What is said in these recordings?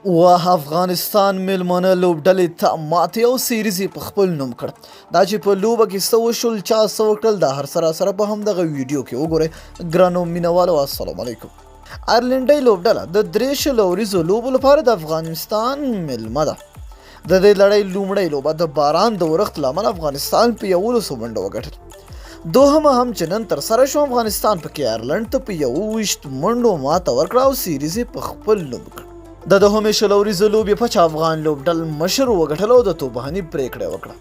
واه افغانستان میلمانه لوبډلې ته ماتې او سیریز یې په خپل نوم کړ. دا چې په لوبه کې څه وشول، چا څه وکړل، دا هر څه راسره په همدغه ویډیو کې وګورئ. ګرانو مینهوالو السلام علیکم. آیرلینډۍ لوبډله د 23 اوریزو لوبو لپاره د افغانستان میلمه ده. د دې لړۍ لومړۍ لوبه د باران د ورښت له امله افغانستان په 11 منډو وګټل. دوهمه هم چې نن ترسره شو، افغانستان پکې آیرلنډ ته په 21 منډو ماته ورکړه او سیریز یې په خپل نوم کړ. د دوهمې 20 اوریزې لوبې پچه افغان لوبډل مشر وګټله او د توپوهنې پرېکړه یې وکړه.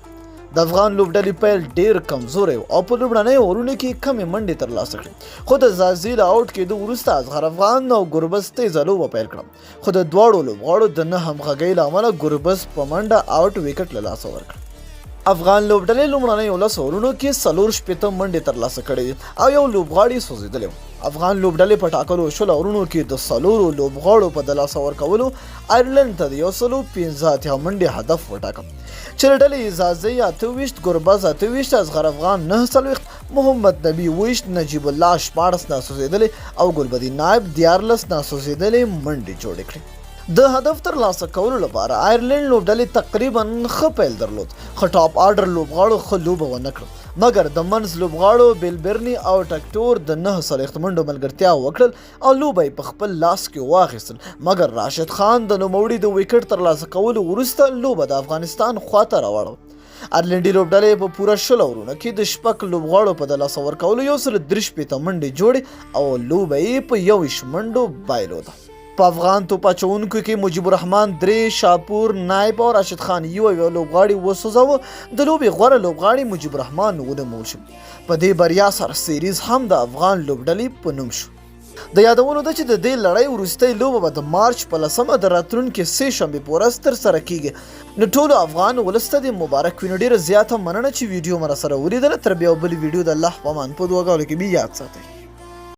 د افغان لوبډلې پیل ډېر کمزوری و او په لومړنیو اورونو کې کمې منډې ترلاسه کړې، خو د ځاځي له اوټ کېدو وروسته اصغر افغان او ګربز تېزه لوبه پیل کړه، خو د دواړو لوبغاړو د نه همغږۍ له امله ګربز په منډه اوټ ویکټ له لاسه ورکړ. افغان لوبډلې لومړنیو 10 اورونو کې 64 منډې ترلاسه کړې دي او یو لوبغاړي سوځېدلی و. افغان لوبډلې په ټاکلو 20 اورونو کې د څلورو لوبغاړو په د لاسه ورکولو آیرلنډ ته د 185 منډې هدف وټاکه، چې له ډلې یې ځاځی 28، ګربز 28، اصغر افغان 49، محمد نبي 27، نجیب الله 16 ناسوځېدلې او ګلبدین نایب 13 ناسوځېدلې منډې جوړې کړې. د هدف ترلاسه کولو لپاره آیرلنډ لوبډلې تقریبا ښه پیل درلود، خو ټاپ آرډر لوبغاړو ښه لوبه ونه کړه، مګر د منځ لوبغاړو بیل برني او ټکټور د 49 منډو ملګرتیا وکړل او لوبه یې په خپل لاس کې واخیستل، مګر راشد خان د نوموړي د ویکټ ترلاسه کولو وروسته لوبه د افغانستان خواته راواړوله. آیرلنډي لوبډلې په پوره 20 اورونو کې د شپږ لوبغاړو په د لاسه ورکولو 163 منډې جوړې او لوبه یې په 21 منډو بایلوده. په افغان توپ اچوونکو کې مجیب الرحمن 3، شاپور، نایب او راشد خان یو یو لوبغاړي وسوځاوه. د لوبې غوره لوبغاړي مجیب الرحمن ونومول شو. په دې بریا سره سیریز هم د افغان لوبډلې په نوم شو. د یادولو ده چې د دې لړۍ وروستۍ لوبه به د مارچ په 10مه د راتلونکې سې شنبې په ورځ ترسره کیږي. نو ټولو افغان ولس ته دې مبارک وي. نو ډیره زیاته مننه چې ویډیو مو راسره ولیدله. تر بیا بلې ویډیو د الله په امان، په دعاګانو کې مې یاد ساتئ.